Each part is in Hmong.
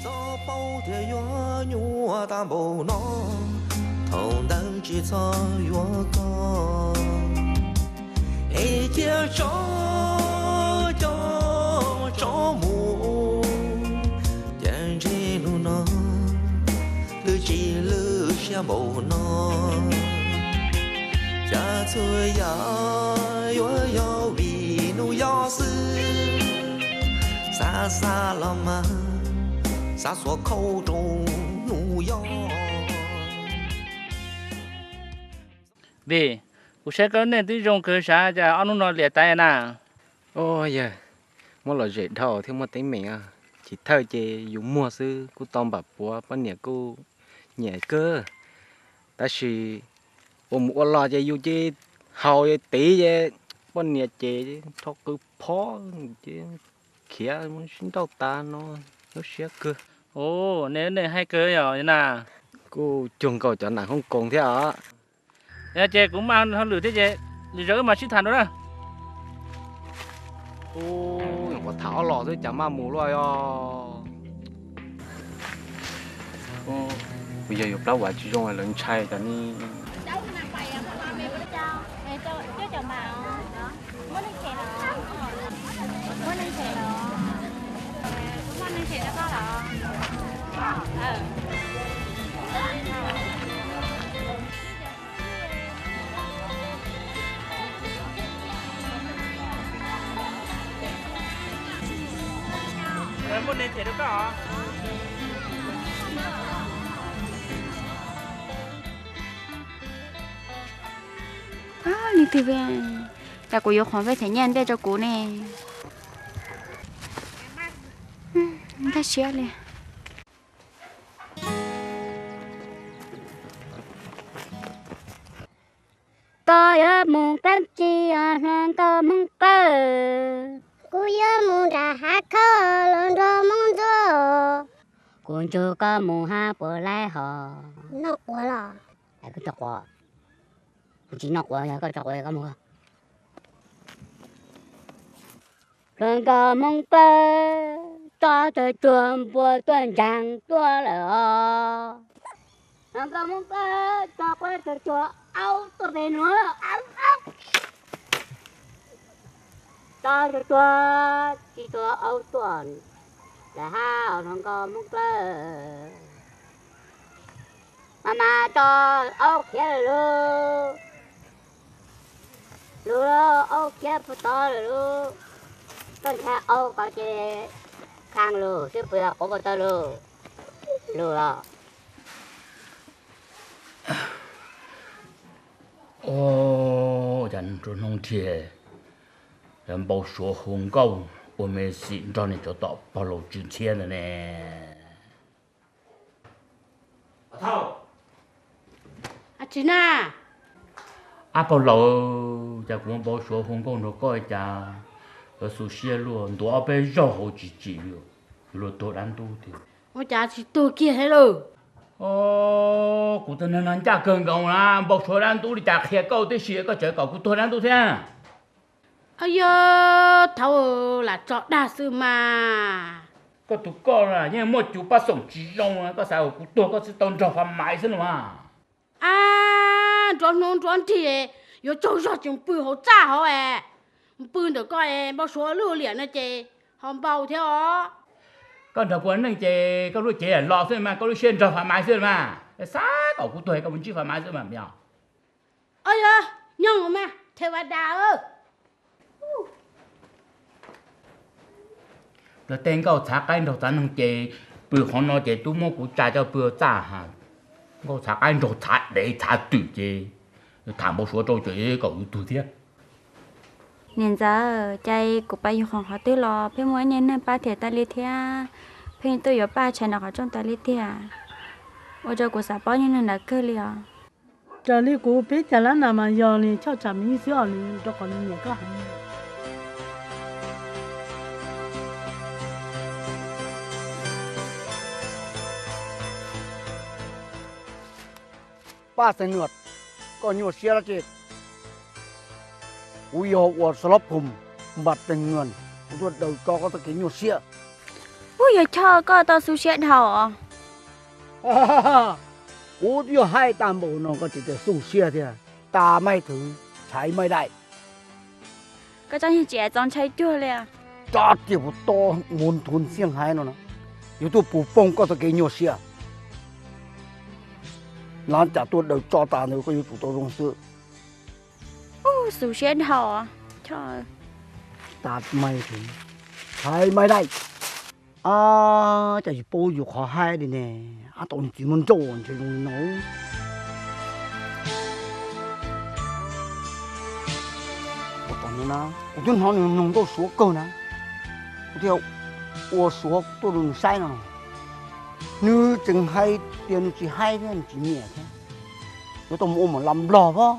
Koj paub tias yuav nyuaj tag npaum no, thaum ntawd tsis txhob yuav koj, es cia tso cov tsov mus. Cas ntshe hnub no lwm tsis lwm siab npaum no, cas txhua yam yuav yog vim hnub yog xwb. Xav xav los mas xav xuas khau rau hnub yog. Vim, kuv saib koj lub neej twb zoo kawg sav, cas ob hnub no liam tas na? Ua yawg, muab lom zem dhau thiab muaj teeb meem. Chiv thawj ces yus muag xwb kuj tau npam puav, poj niam kuj nyiam kawg. Tab sis ua mus ua los ces yus ces haus ces tiv ces poj niam ces rho qw phob ces khiav sib nrauj tas no, nyuaj siab kawg. Ua, nej lub neej haib kawg yom na. Kuj cuag nkaus cov nam Hong Kong thiab os. Yog ces kuv maj hauj lwm thiab ces lwm zaus wb mam sib tham dua na. Ua, nyuam qhuav tham ob los xwb cas maj mus luaj os. Kuv yog yus plab vam tsis zoo lawv ntshai cov ni. Muaj neeg them rau koj. Leej twg, cas kuv yuav qhov peb them nyiaj ntej rau kuv ne. Nkag siab li. Koj yuav mus kab tsi os hluas nkauj Hmoob Plawg? Kuv yuav mus nram hav khauj los nrog Hmoob Ntsuab. Kuv nrog koj mus hab puas laib hos? Noj quav los? Kuv tsis noj quav, kuv tsis noj quav, yog koj tso quav koj mus. Hluas nkauj Hmoob Plawg, tso tsuag tsuag npua tuaj ntsaag tuaj lawm os. Hluas nkauj Hmoob Plawg, tso quav tsuag tsuag aub tuaj pem nuav. Tso tsuag tsuag tsis tuaj aub tuaj lawm hab hluas nkauj Hmoob Plawg. Mas mas tso aub khiav lawm lauj. Lug lauj, aub khiav puag tod lawm lauj. Koj ntshai aub ko ces khaaj lug xwb, puas yog quav puas tawg lug? Lug los. Ua cas nruab hnub nrhiav npau suav hu nkauj ua me xim nrog nws cov tom pog laus tswv ntxhiab ntawd ne. Tsis na. Ab pog laus, cas kuv npau suav hu nkauj nrog koj cas yuav xu siab luaj, ntuav ob peb zaug hauv tsis tsim li, yuav luag tuag dab ntub tiag. Ua cas tsis tuag kiag thiab lauj? Kuv tus neeg no ncaj kawg nkaus na, npau suav dab ntub li cas qhia koj tib si, koj tseem kom kuv tuag dab ntub thiab. Yog thaum lam tso dag xwb mas. Koj tus koj yeej muaj cus pab xoom tsis zoo, koj xav kom kuv tuag koj tsis tau nrog Faj Maiv xwb los mas. Ab, nruab hnub nruab nrhiav yuav tsaug zog tseem pw hauv txaj hauv es, pw ntawm koj npau suav luaj liam no ces ho npau thiab os. Koj nrog kuv ua neej ces koj lub cev los xwb mas, koj lub siab nrog Faj Maiv xwb mas, xav kom kuv tuag koj mus ntsib Faj Maiv xwb mas yog. Yog, nyob mas Thev Vas Das. Luag tej nkauj txhav qaib nraug txhav neeg ces pw qhov no ces twb muab kuv tsa coj pw txaj ha. Nkauj txhav qaib nraug txhav dev txhav twm ces tham npau suav rau ces kom yus tuag thiab. Niam ntxawm, cas kuv pab yus qhov qhov twg los pheej muaj ib niag neeg pab thiam tas li thiab, pheej tuaj yuav paj tshais nram qhov rooj tas li tiag. Ua rau kuv xav paub niag neeg ntawd kawg li os. Raws li kuv peb cas lab nas mas yog nws choj tsam me ib xwb os, nws rau qhov nws nyiam koj heev. Paj Xeem Nuam, koj nyuaj siab dab tsi? Kuv yog ua Xolob Phum Npas Xeem Nuam, kuv tuaj daws tso koj txoj kev nyuaj siab. Ub, yog Choj koj tau xu siab dhau os. Kuv twb yog haib tag npaum no koj tseem tias xu siab thiab, tas maij thwv, txhais maij daim. Koj tseem tsis txaus ntshai cuag li. Rab riam puas to, mus thuv ntxiag haiv no na, yuav tuaj pus poob koj txoj kev nyuaj siab. Lav cas tuaj daws tso tas ntawd koj yuav tsum tau zoo xwb. Ub, xu siab dhau. Choj, tas maij thwv, txhais maij daim. Ab, cas tsis paub yus qhov haib li ne, ab tau niag txiv muaj nrauj ntshe zoo li no. Ua tom no na, kuv twb hnov nws mloog nkauj suav kawg na, kuv thiaj ua suav tuaj rau nws saib no. Nws tseem hais tias nws tsis haib thiab nws tsis nyiam thiab, yuav tau mus ua mos las nplog pab.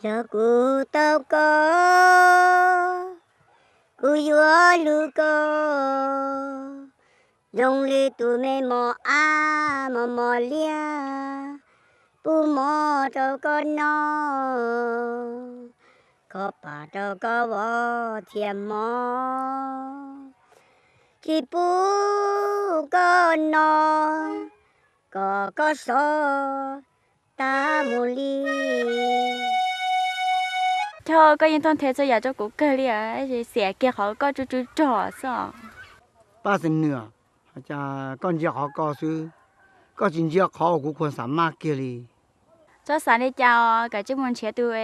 Yog kuv tau koj, kuv yuav hlub koj zoo li tus me mos ab mos mos liab, pub mov rau koj noj, kho pam rau koj vov thiab mov, tsis pub koj noj kom koj sov tag mus li. Choj, koj yeej tuaj nthe txhua yam rau kuv kawg li, xiam kiag qhov koj tsw tsw rog xwb. Paj xeem Nwm, cas koj ntsia qhov ko xwb, koj tsis ntsia qhov uas kuv khuam xam maj kiag li. Txhob xav li cas os, kav tsij mus nrhiav tus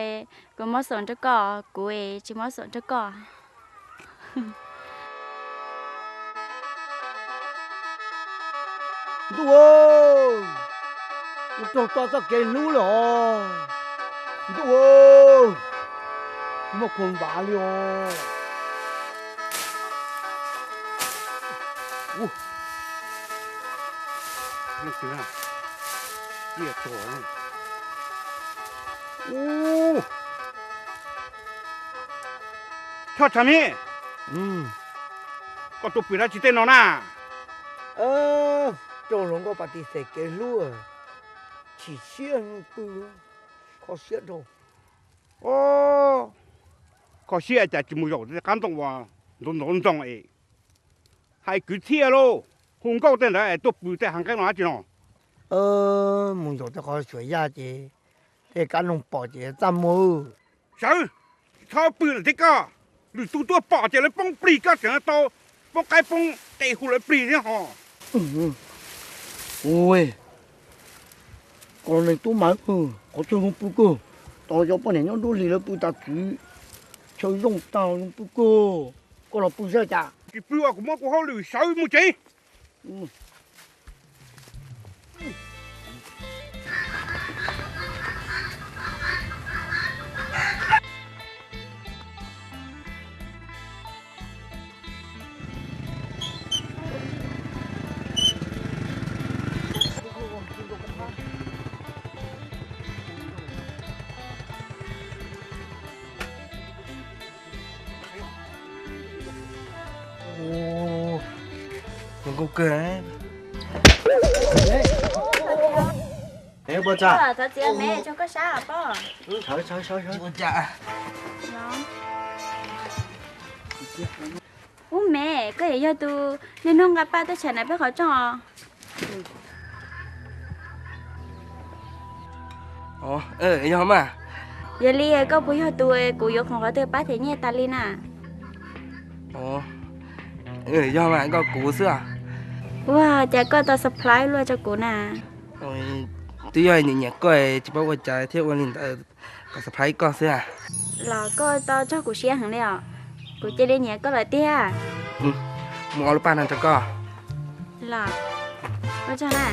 kuv muab xoom rau koj, kuv tsis muab xoom rau koj. Ntuj, kuv raug tso txoj kev hlub lawm os. Ntuj, muaj khuam npav li os. Choj Tshav Mib, koj tuaj pw dab tsi tej no na? Raug hluas nkauj pas tis xes kev hlub, chim siab pw, kho siab dhau. Kho siab cas tsis mus zaum tej qab ntoo uas ntxoov ntxoov ntxoo es hais kwv txhiaj lauj, hu nkauj tej ntawd es tuaj pw tej hav nqeeb no dab tsi no? Mus zaum tej qhov suam yaj ces tej kab noog pom ces txaj muag. Sawv, tsis txhob pw lawm thiab koj. Lwm tus tuaj pom ces lawv poob plig, koj tseem tau poob qaib poob qe hu lawv plig thiab hos. Ua, koj neeg tub mas, qhov chaw zoo pw kawg, tos cov poj niam nyob nruab hlis lawv pw tas txwv, chaw zoo tag zoo pw kawg, koj los pw saib cas. Tsis pw os, kuv muab kuv hauj lwm, sawv mus tsev. Zoo nkauj kawg. Thov txiv me, tso koj sab poj. Ub me, koj yuav yog tus niaj hnub nqa paj tuaj tsham na peb qhov rooj os? Yog mas. Yog li koj puas yog tus kuv yuav khoom qhov twg pab them nyiaj tas li na? Yog mas, koj kuv xwb. Ua cas koj tau surprise luaj rau kuv na? Twb yog nyiam nyiam koj tsis paub ua cas thiaj ua li ntawd, kom surprise koj xwb. Los koj tau raug kuv siab heev li os, kuv cia li nyiam koj lawm tiag. Mus ua lub paj no rau koj. Los, ua tsaug na.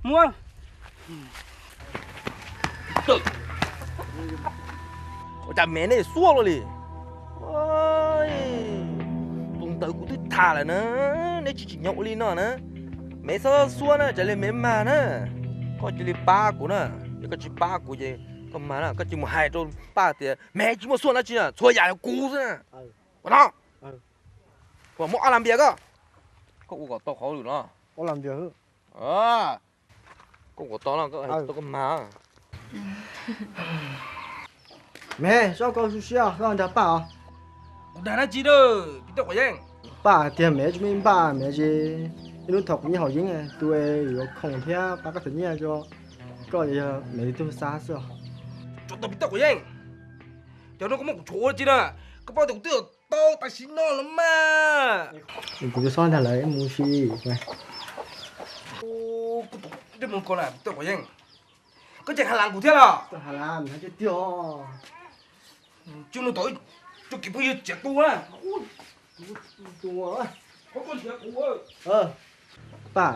Ua cas mev nej xuab luaj li? Tus ntawd kuv twb tham lawm na, neb tsis tsim nyog ua li no na. Mev txhob xuab na, tsam li mev mag na. Koj cia li pab kuv na, yog koj tsis pab kuv ces koj mag na, koj cia li mus hais rau Paj tias mev tsis muaj xuab dab tsi na, txhua yam yog kuv xwb na. Ua no, kuv muab ob lam npias koj, koj ua kom tau qhov lwm no. Koj ua tau no, koj mag. Mev, txhob koj su siab, koj dag Paj os. Kuv dag dab tsi na, Pis Toj Quav Yeej? Paj tiag, mev tsis muaj ib npaj, mev tsis, ib hnub thaum kuv nyob hauv yeeb, tus yuav khoom thiab pab koj thawm nyiaj rau koj yog mev li tug xab xwb os. Tso tau Pis Toj Quav Yeej, cov no koj muab kuv tshuav ua dab tsi na? Koj paub tias kuv twb tau tam sim no los mas. Kuv tsis txhob dag lawv, mus sim. Koj tseem has las kuv thiab los? Tsuj no tau tsuj kev phooj ywg txiav tu na. Qhov koj nrhiav kuv. Paj,